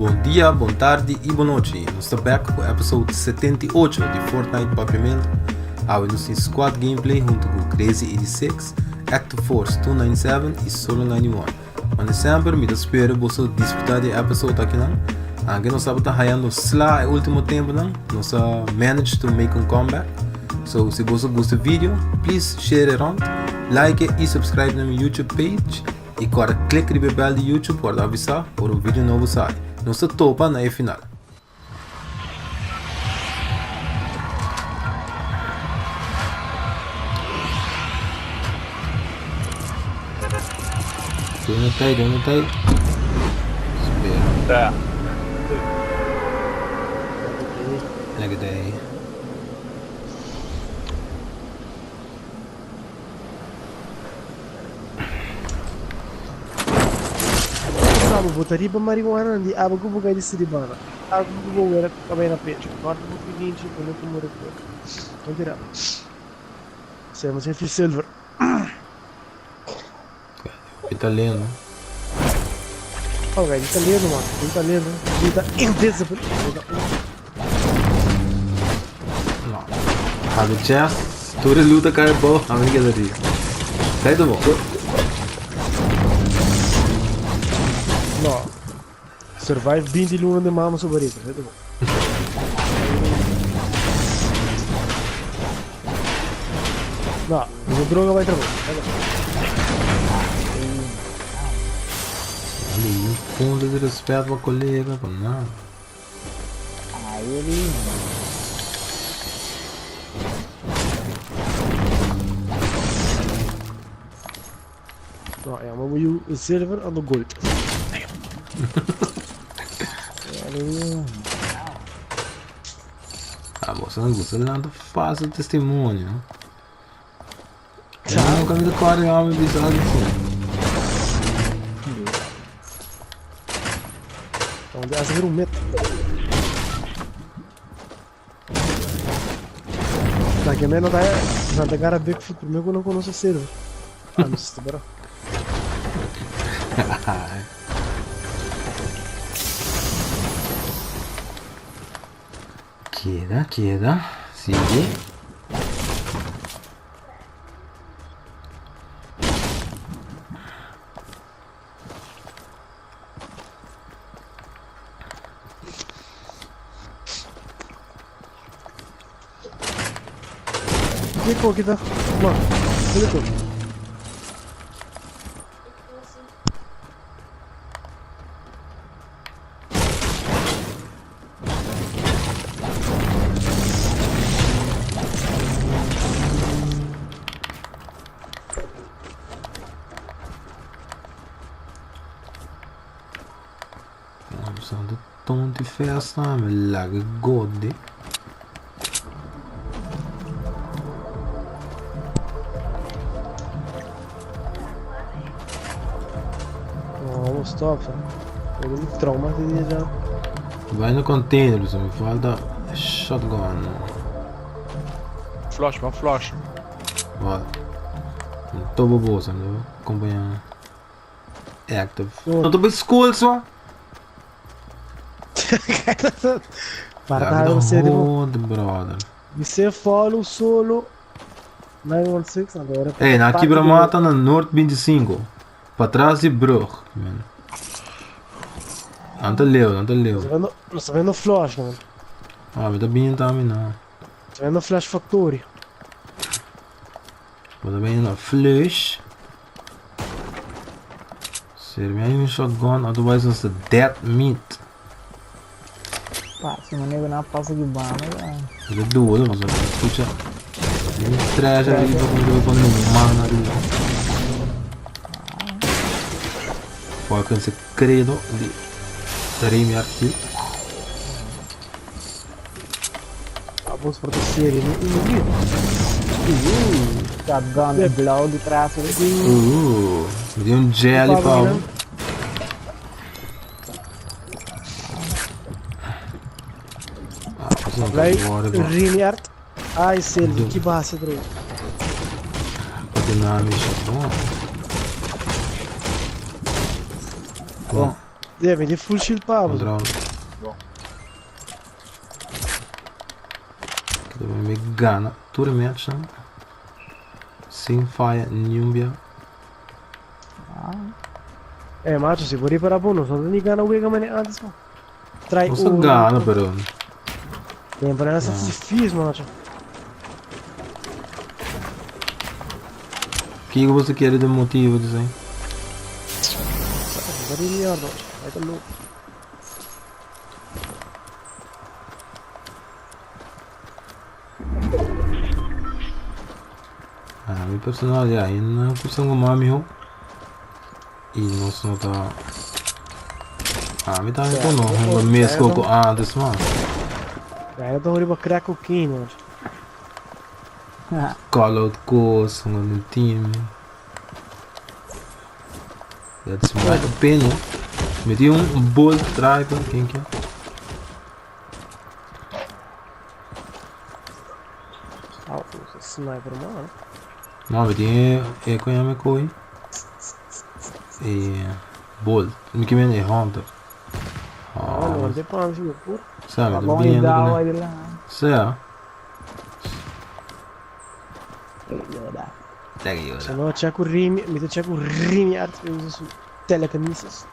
Bon dia, bon tardi y bon nochi. Nos ta back cu episode 78 di Fortnite Papiamento. Awe nos tin squad gameplay hunto cu Crazy 86, Active Force 297 y Solo 91. Mane semper mi ta spera boso disfruta di e episode akinan. Anke nos tabata hayando sla e ultimo temponan, nos a manage to make un comeback. So si boso gusta e video, please share e rond, like e y subscribe na mi YouTube page. Y kòrda click riba e bel di YouTube pa wòrdu avisá ora un video nobo sali. Nos ta topa na e final. Dónde está ahí? ¿Dónde está ahí? Espera. Tá. Mira que está ahí. Abo bo ta riba marihuana di abo ku bo kai di siribana. Abo ku bo wera kabei na pecho. Korta bo pilinchi pone ku more kuer. No tira. Semos e fi silver. Italiano. Oh, guys, italiano, man. Italiano. Di ta invisible. No. Have chest. Tur e luta cai bo. A mi keda ri. Kai ta bo. No. Survive 20 luna de mama su barriga. Kai ta bo. No, usa droga bai trabou. Kai ta bo. Nenhum ponto de respeito pa colega, pa nada. No, ja, maar moet je zilver aan de gold. Ah, você não gusta nada falso testemunho. Eu nunca me decorei homem bizarro assim. Então, de hacer un met. Na que menos da Santa cara Bigfoot primeiro que eu não conheço server. Ah, não sei se bro. Keda, keda. Sigue. Kiko kita? Ma, kiko. Santo tonto festa, me laga gode. Oh, stop. Eu me trauma de já. Vai no container, me falta shotgun. Flash, man, flash. Vai. Não tô bolsa, não acompanhando. Active. Oh. Não tô bem school só. Para você, Good, brother. Você follow solo 916 agora. Ei, na Quebra-Mata na Noord 25. Para trás de brug, man. Não tá leu, não tá leu. Não está vendo flash, mano. Ah, mas tá bem também não. Está vendo flash factory. Mas também na flash. Ser mi un shotgun, otherwise it's a dead meat. Pa, si manego na pasa di banda, ya. Ele é duro, mas escucha. Tem trash ali pra comer quando não mana ali. Qualquer segredo di Remy Arthur. Ah, vamos para a série, não? Shotgun blauw di tras. Me deu um jelly Pablo, pau. né? Ah, você não Vai, tá agora, bro. Riniart. Ai, Silvio, que base, droga. Dinamisch. Bom. Bom. Yeah, mi tin full shield pa abo. Contra Kita mi gana tur e match nan. Sin falla ni un bia. Ah, Eh, macho, si por para bo, nos no ni gana wega mane antes, man. Try Nos a gana, pero Temporada sa difícil, macho. Kiko bo kere den motivo di esei? Sa di mierda, macho. Ai ta loco. Ah, mi personal ya, ainda kusan ku mami ho. I nos no ta. Ah, mi tambe kono hunga mes ku antes, man. Ai ta riba crack cocaine, macho. Call out kos, hunga den team. That's my opinion. Mi tin un bolt rifle, ken ke? Ah, sniper, man. No, mi tin e kon yama e koi? E bolt. Mi ke men e hunter. Ah, Ah, no, te pan si pur. sa, mi Tá ta bom biniendo ideal kuné. aí lá. Sa, Yoda. Thank you. Se no check rimi, mi te check rimi art e usa su telekinesis.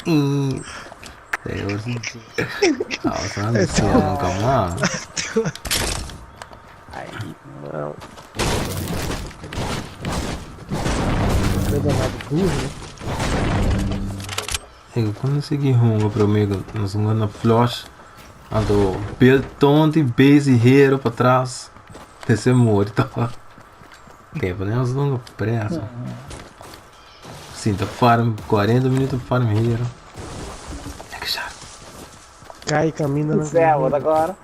E Ah, você não disse nunca mais. Ai, não. Não dá nada burro, né? Ego, quando segui hunga para mim, nós hunga na flush, ando build tonte, base hero para trás, desce morto. Tempo, né? Nós hunga pressa. Sinta farm 40 minutos farm hero. É que chato. Cai, caminha na. Céu, agora.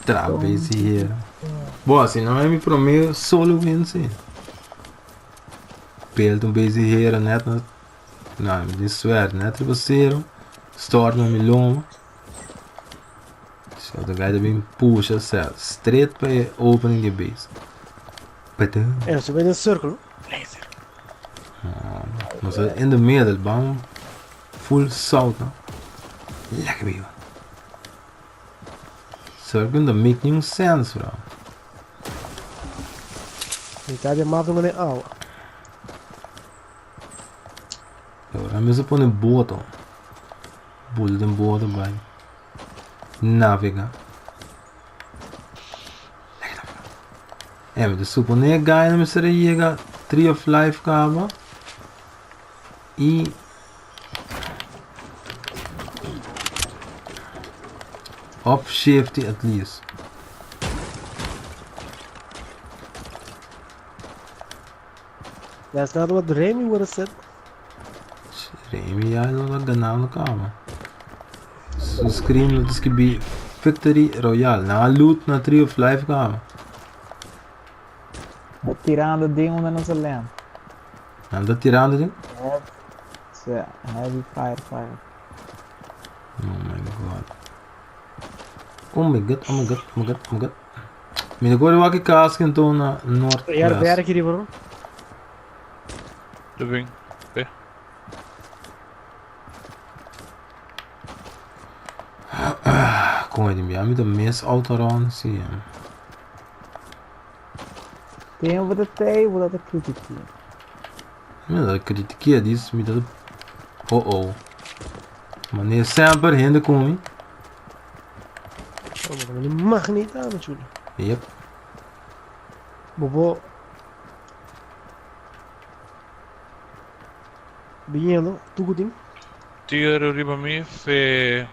Tra base hero. Bom, assim, não é me prometo solo win, sim. Build um base hero, net, não, me swear, net você storm me loma. So the guy bem puxa certo, straight para opening the base. But É, você vai no círculo. mas in the middle, bam, full south, no? Lekker biba. Circle don't make no sense, bro. Metade é mapa não é aula. Agora mesmo pone boto. Boto den boto vai. Navega. Lekker navega. É, mas supone guy na mesera llega Tree of Life caba. E Up shift at least. That's not what Remy would have said. Remy ya no la ganando caba. Su screen lo describi Victory Royale. Na loot na Tree of Life caba. Tirando de um da nossa lenda. Anda tirando de. Heavy fire, fire. Oh my god. Oh my god, oh my god, oh my god, oh my god. Mi ricordo che casca intorno a nord. Era vera aqui, bro. Tudo bem. Vê. Come di mi da miss autoron, sì. Tem o botei, vou dar critica. Mi da critiquia disso, mi da. Oh oh. Ma ne sempre rende come. Oh, maar dat mag niet aan natuurlijk. Yep. Bobo. Viniendo, tu Tiro riba mi fe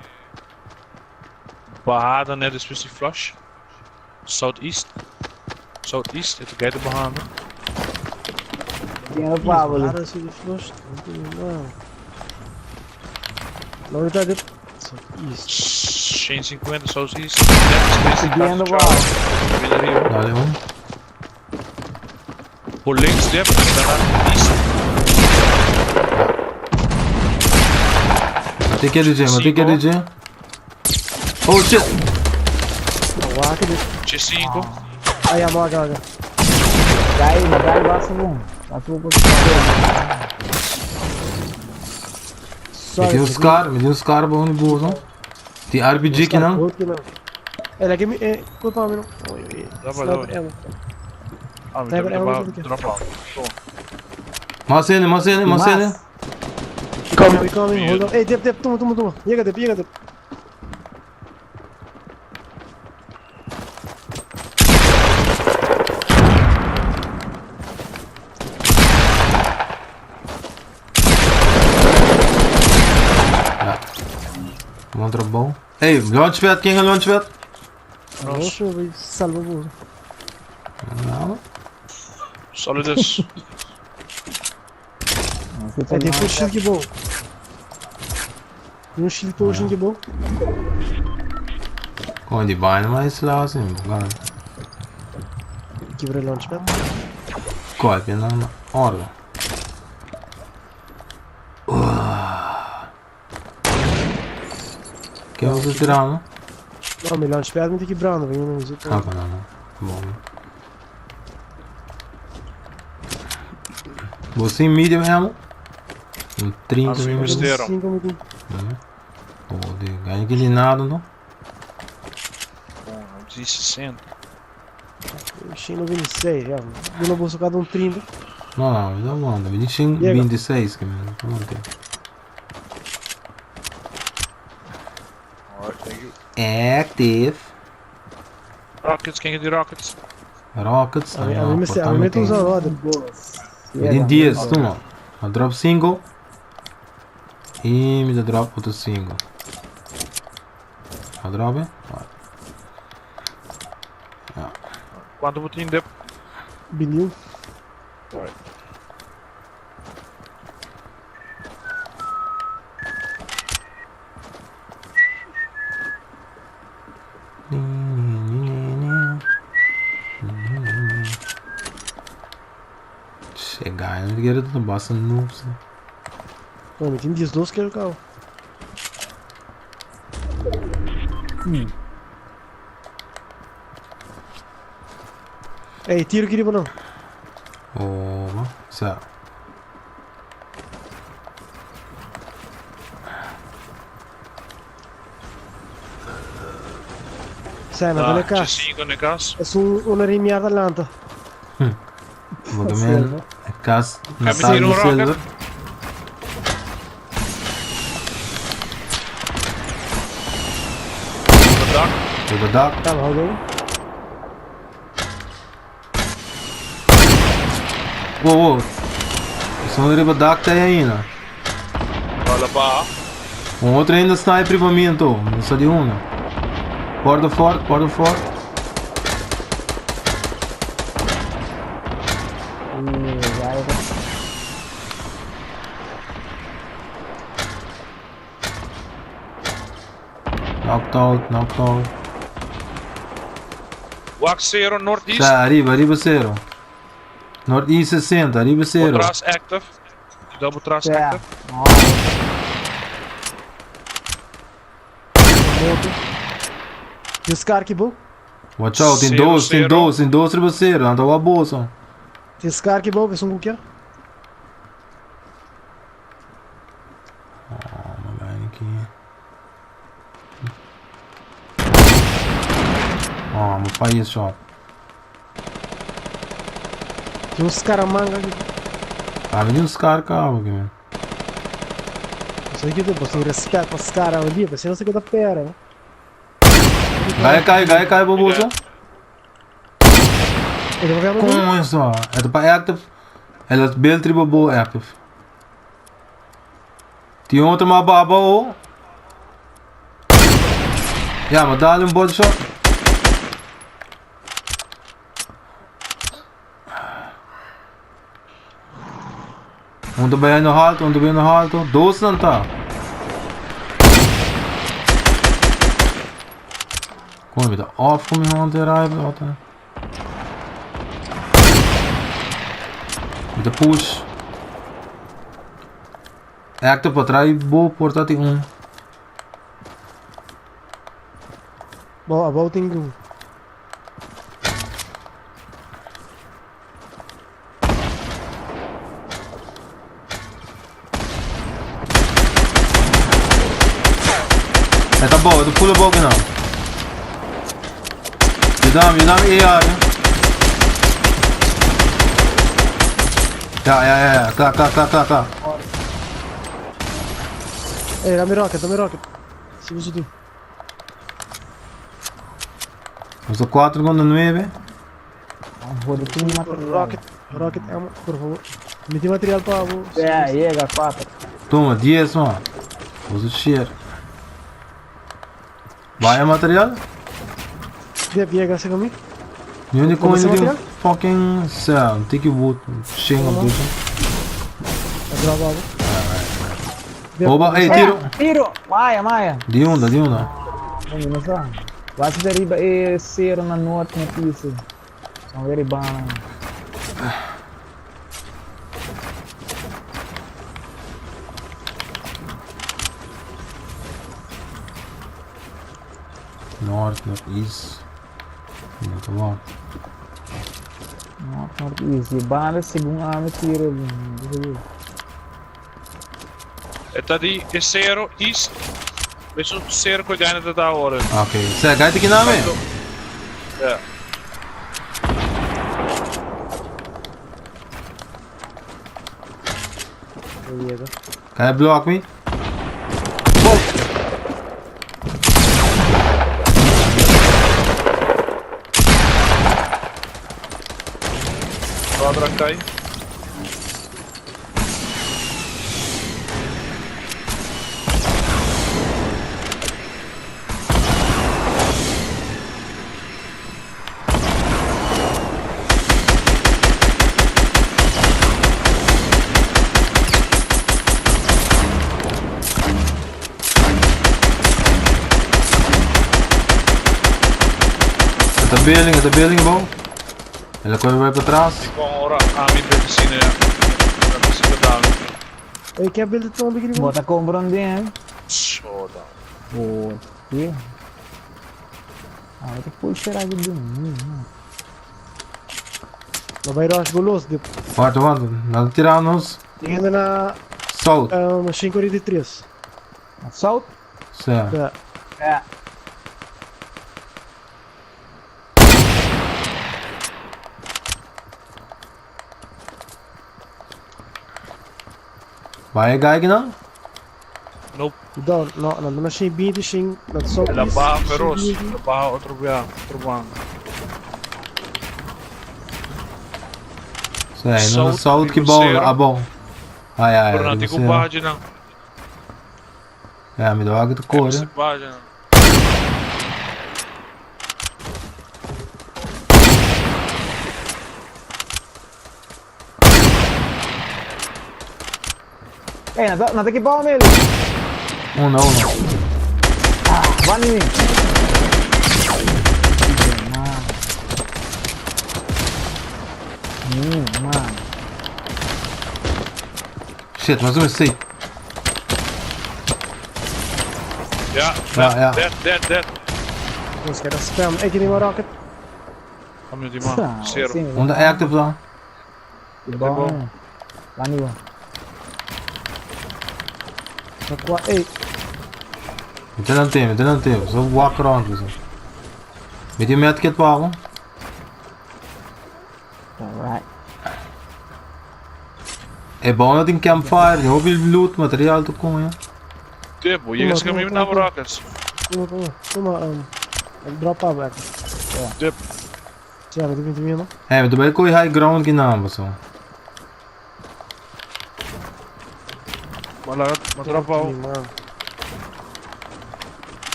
Bahada net is die flush. Southeast. Southeast, het guide Bahama. Tem o Pablo. Para se de flush. Não está de. Southeast. 150 Southeast. Net space Viendo Charlie. Dale un. Voor links dip en daarna east. Ma te chiedi ma te chiedi Oh shit! Waka de. C5. Ai, a maga, maga. Gai, gai basta bom. Basta bom por Mi tin un scar, mi tin un scar pa un boso. Tin RPG ki nan. Ela que mi eh, culpa mi no. Oye, oye. Sniper ammo. Ah, mi Sniper tambe ammo. ta drop out. Mas hende, mas hende, mas hende. Coming, we coming. Hold on. Hey, dip, dip, toma, toma, toma. Llega, dip, llega, dip. Ja. Bon trabou. Hey, launchpad, ken a launchpad? Nos. Salva boso. Nou. Solidus. Hey, tin full shield ki bon. Tin un shield potion ki bon. Kon di baina mais lá assim, bugado. Kibra launchpad. Golpe na na orga. Ke você tirando? No, mi launchpad mi ta kibrando, pero yo no uso. Ah, no, no. Bom. Você medium ammo? Um 30 Ah, sim, mil. gostei. 5 minutos. Pô, de ganha que nada, não? Bom, 60. Xing 96, ja. Eu não vou socar um 30. Não, não, não manda. 25, Llega. 26 que mesmo. Não tem. Alright, thank you. Active. Rockets, ken je die rockets? Rockets. A mim, a mim, me, a mim me usa roda. Tem 10, toma. Ma drop 5. E mi da drop outro 5. Ma drop, eh? Ja. Quanto moet in dip? Biniu. Alright. Chegar, não quero tudo basta noobs. Pô, mi tin 12 kill cabo. Ey, tiro kiri no. Oh, sa. Sai, ma non è cas. 5 na cas. Es un una rimiada lanta. Porque men cas Kan we hier een rocket? Op het dak. Op het dak. Ja, maar hold Wow, wow. Sono riba dak tá aí ainda. Olha ba. Um outro ainda sniper pra mim, então. Não só de uma. Porta forte, porta forte. Knocked out, knocked out. Wax 0 northeast. Tá, arriba, arriba zero. Northeast 60, arriba zero. Tras active. Double tras Ja. active. Moto. E os caras que bom? Watch out, tem Zero, dois, tem zero. dois, tem dois riba zero. Anda uma bolsa. Tem os caras que bom, que são com o quê? Oh, my aqui. Oh, meu pai shot. Tem uns caras manga aqui. Ah, me uns caras calma aqui, mano. Não sei o que tem, tem respeito para os caras ali, você não sei o que da pera, né? Gaia cai, gaia cai, bobosa. Eu vou ver Como isso? É para active. Ela bel tribo bo active. Tem outro uma baba ou? Ja, maar daar een body shot. Um ta bayando alto, um ta bayando alto. Dos nan ta. Kom mi ta off kom mi hunter rifle. Wat dan? Mi ta push. Active pa try bo porta ti un. Bom, a volta em um. E ta bou, e ta full abou kinan. Yudami, yudami AR. Ja, ja, ja, ja. Kla, kla, kla, kla, kla. Ey, dame rocket, dame rocket. Si boso tin. Nos ta 4 contra 9. Jode tin material. Rocket, rocket ammo, por favor. Mi tin material pa bo. Ja, yega 4. Toma, 10 man. Boso share. Vaya material? Dep, yega se mi. Ni onde Como coin se di material? fucking sound. Tiki wood. Shing of this. Drop abo. Oba, hey, tiro. Tiro! Maya, maya. Di onda, di onda. Não, não sa. Vai se riba e cero na norte na pista. São very bana. North, northeast. No ta bon. North, northeast. E banda segun ami tiro. E ta di e cero east. Mesun cero cu e gana ta ta awor. Ok. Sê, gai tiki name? Ja. Kan je block me? Cuadra cai. E ta building, e ta building bou. El a coge bai patras. Con ora ami medicina ya. Medicina down. Ey, ke build het zo'n beetje Bota compra un ding. Zo down. Boa. Que? Ah, vai ter que puxar aqui do Ma bai rush golos de. Warte, warte. Nan ta tira nos Ainda na south. um, 543. South? Sí. Ja. Ja. Bai e guy kinan? Nope. Down, no, no, na 120, 100, na south. El a baha feroz. El a baha otro bia, otro banda. Sí, no na South, south ki riba bou, cero. abou. Ai, ai, Pero nan riba tin ku cero. baha dje nan. Ja, mi ta wak ta kore. Baha dje nan. Ey, nan ta, nan ta ki bou Meli. Uno, uno. Ah, bani mi. Man. Man. Shit, mas un sí. Ja, Ja, ja. dead, dead, dead. Nos keda spam. Ey, kini rocket. Ami di man. Zero. Unda active dan? Bom. Bani bo. Na kwa, ey. Mi te nan te, mi te nan te. So walk around so. Mi tin medkit pa bo. Alright. E bom no tin campfire, hopi loot material tu con ya. Tipo, yega Tuma, ska mi tuma, na tuma. rockets. Tuma, tuma, tuma, drop up ek. Dip. Tja, mi tin 20 no. Hey, mi ta bai koi high ground ki nan so. Ma laga, ma drop out. Man.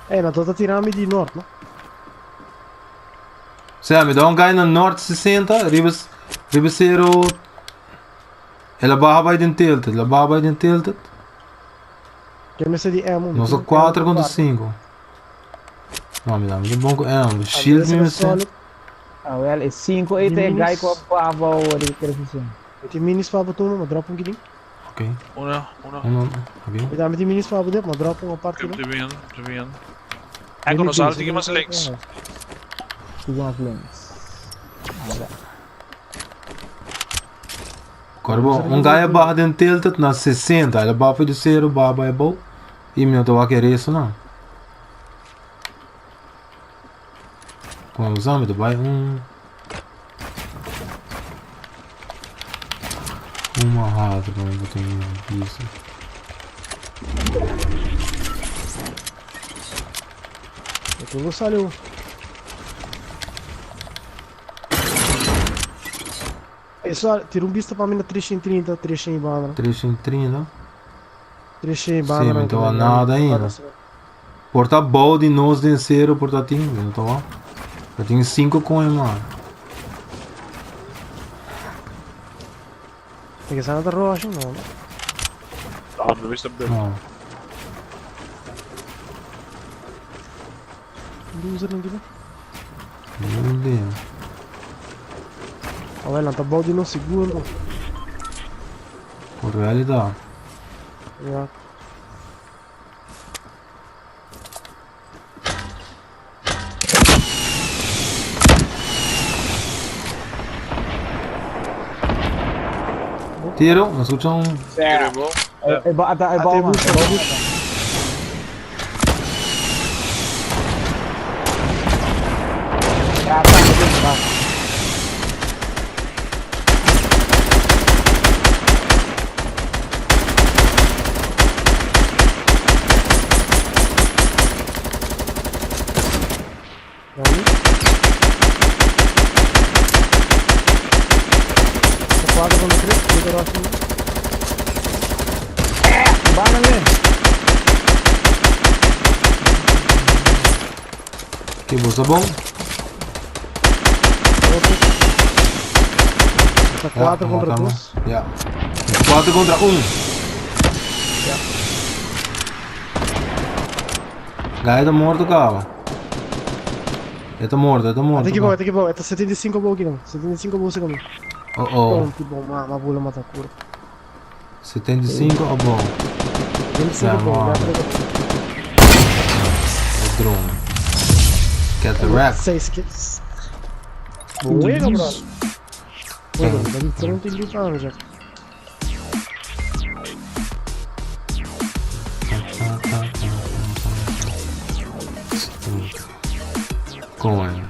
Ey, na tota tirami di nord, no? Sea, mi da un guy na north 60, riba riba cero. El a baha bai den tilted, el a baha bai den tilted. Ke mester di ammo. Nos ta 4 contra 5. No, mi da mi ta bon ku ammo. Shield mi mester. Ah, wel, e 5 e te guy ko pa pa o di crescimento. Mi tin minis pa bo tuma, ma drop un kitin. Ok. Una, una. Uno, ok. Mi ta mi tin minis pa bo dep, ma drop un apart Te kitin. bien, te bien. Ecco, nos sal tiki mas links. Tiki mas links. Corbo, un guy a baha den Tilted na 60, el a baha for di cero, baha bai abou, y mi no ta wak e resto nan. Como bo sa, mi ta bai un... Un mahado pa mi por tin un vista. E ku saliu. Eso, tira un bista pa mi na 330, 300 banda. 330? 300 banda. Sí, mi no nada ainda. Por ta bou di nos den cero por ta tin, mi no ta wak. Ta tin 5 coin man. Tem que ser nada rocha, não. Ah, mi vista bem. No. Loser não digo. Meu Deus. Olha, não tá bom de não seguro. Por realidad. Ja. Tiro, me escucha un. Tiro bo. E, e, ba, ata, e Até bom, man. bush, até bush. Ja, ta, ta, ta. Vamos. 4 contra 3, eu acho. Bana me. Que bolsa bom? Outro. Tá 4 contra 2. Ja. 4 contra 1. Ja. Guy ta morto, caba. E ta morto, e ta morto. Até que bom, até que bom. É 75 bom aqui não. 75 bom segundo. Oh oh. Bom, que bom, uma bula mata cura. 75 oh bom. 75 Ja, bom, man. já pra O drone. Get the wrap. 6 kills. Bueno, bro. Bueno, você não tem de anos já. Coño.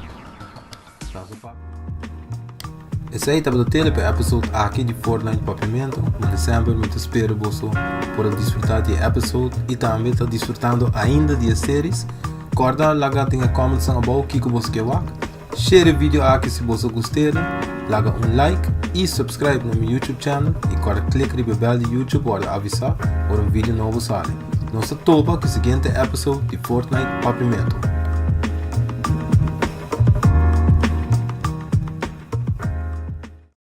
Esey tabata tele pa e episode aki di Fortnite Papiamento. Manera semper mi ta spera boso por a disfruta di e episode y tambe ta disfrutando ainda di e series. Corda laga den e comments nan abou kiko boso ke wak. Share e video aki si boso gust'e. Laga un like y subscribe na mi YouTube channel y corda click riba e bell di YouTube pa wordo avisa ora un video nobo sali. Nos ta topa ku siguiente episode di Fortnite Papiamento.